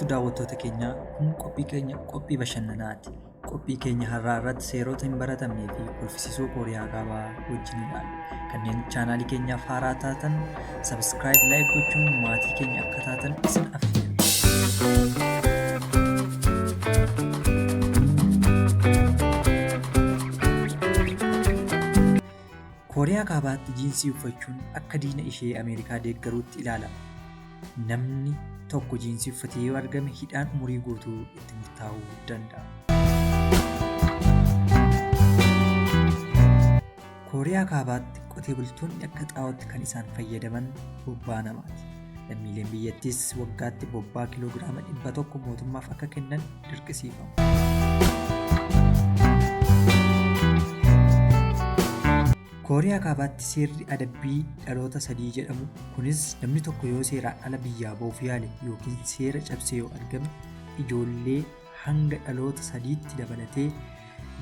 jirtu daawwattoota keenya, kun qophii keenya qophii bashannanaati. Qophii keenya har'aa irratti seerota hin baratamnee fi kolfisiisoo Kooriyaa Kaabaa wajjin ilaalla. Kanneen chaanaalii keenyaaf haaraa taatan subscribe, like gochuun maatii keenya akka taatan isin affeerra. Kooriyaa Kaabaatti jiinsii uffachuun akka diina ishee Ameerikaa deeggaruutti ilaalama. Namni tokko jiinsii uffatee yoo argame hidhaan umurii guutuu itti murtaa'uu danda'a. Kooriyaa Kaabaatti qotee bultoonni akka xaa'ootti kan isaan fayyadaman bobbaa namaati. Lammiileen biyyattiis waggaatti bobbaa kiiloogiraama 100 mootummaaf akka kennan dirqisiifamu. Kooriyaa Kaabaatti seerri adabbii dhaloota sadii jedhamu kunis namni tokko yoo seeraan ala biyyaa ba'uuf yaale yookiin seera cabsee yoo argame ijoollee hanga dhaloota sadiitti dabalatee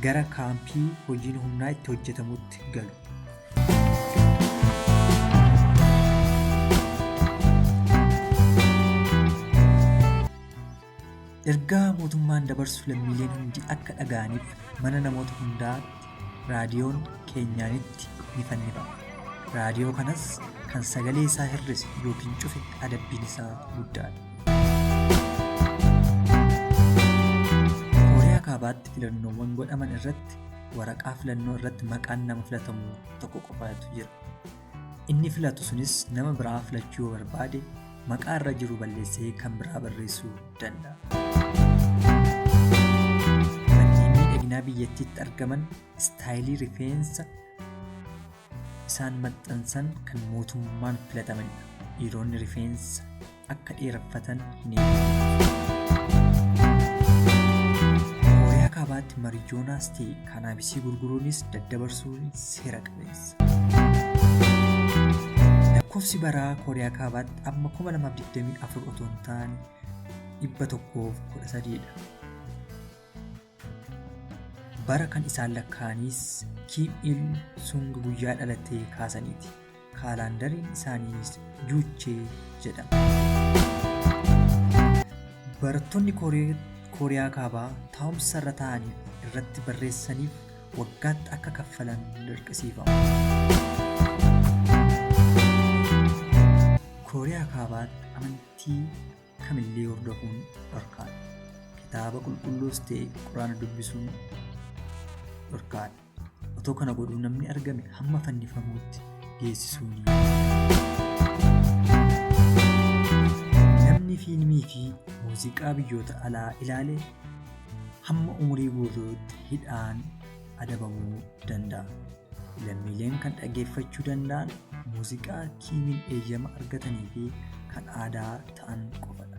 gara kaampii hojiin humnaa itti hojjetamutti galu. Ergaa mootummaan dabarsu lammiileen hundi akka dhaga'aniif mana namoota hundaatti raadiyoon keenyaanitti ni fannifama. Raadiyoo kanas kan sagalee isaa hir'ise yookiin cufe adabbiin isaa guddaadha. Kooriyaa Kaabaatti filannoowwan godhaman irratti waraqaa filannoo irratti maqaan nama filatamuu tokko qofaatu jira. Inni filatu sunis nama biraa filachuu yoo barbaade maqaa irra jiru balleessee kan biraa barreessuu danda'a. Manneen miidhaginaa biyyattiitti argaman istaayilii rifeensa isaan maxxansan kan mootummaan filatamanidha. Dhiironni rifeensa akka dheeraffatan hin eeyyamamu. Kooriyaa Kaabaatti marijoonaas ta'e kaanaabisii gurguruunis daddabarsuun seera qabeessa. Lakkoofsi baraa Kooriyaa Kaabaatti amma 2024 otoo hin taane 113 dha. Bara kan isaan lakkaa'anis Kiim Il Sung guyyaa dhalatee kaasaniiti. Kaalaandariin isaaniis Juuchee jedhama. Barattoonni Kooriyaa Kaabaa taa'umsa irra taa'aniif irratti barreessaniif waggaatti akka kaffalan dirqisiifamu. Kooriyaa Kaabaatti amantii kamillee hordofuun dhorkaadha. Kitaaba qulqulluus ta'e quraana dubbisuun dhorkaadha. Otoo kana godhuu namni argame hamma fannifamuutti geessisuu ni Namni fiilmii fi muuziqaa biyyoota alaa ilaale hamma umurii guutuutti hidhaan adabamuu danda'a. Lammiileen kan dhaggeeffachuu danda'an muuziqaa Kiimiin eeyyama argatanii fi kan aadaa ta'an qofadha.